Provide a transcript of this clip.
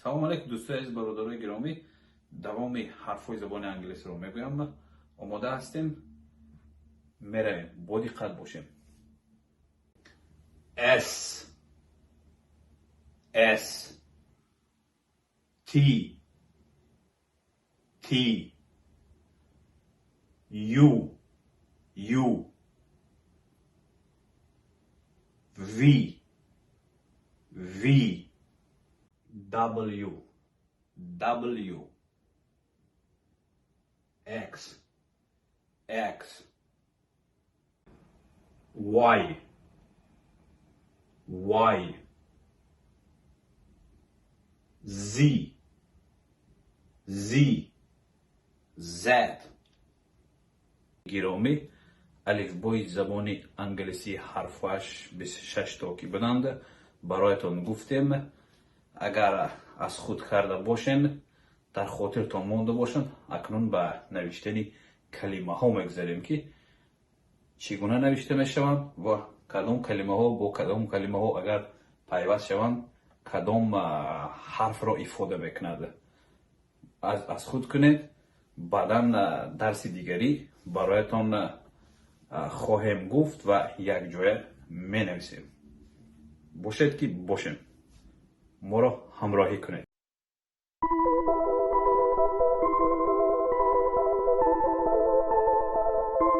Салом алейкум, дӯстои азиз, бародарои гиромӣ. Давоми ҳарфҳои забони англисиро мегӯям. Омода ҳастем, меравем, бо диққат бошем. S, S, T, T, U, U, V, V, W, W, X, X, Y, Y, Z, Z, Z. Гиромӣ, алифбои забони англисӣ ҳарфҳояш 26 то ки буданд, бароятон гуфтем. Агар аз худ карда бошем, дар хотиртон монда бошанд, акнун ба навиштани калимаҳо мегузарем, ки чӣ гуна навишта мешаванд ва кадом калимаҳо бо кадом калимаҳо агар пайваст шаванд, кадом ҳарфро ифода мекунад. Аз худ кунед, баъдан дарси дигарӣ бароятон хоҳем гуфт ва якҷоя менависем. Бошед, ки бошем, моро ҳамроҳӣ кунед.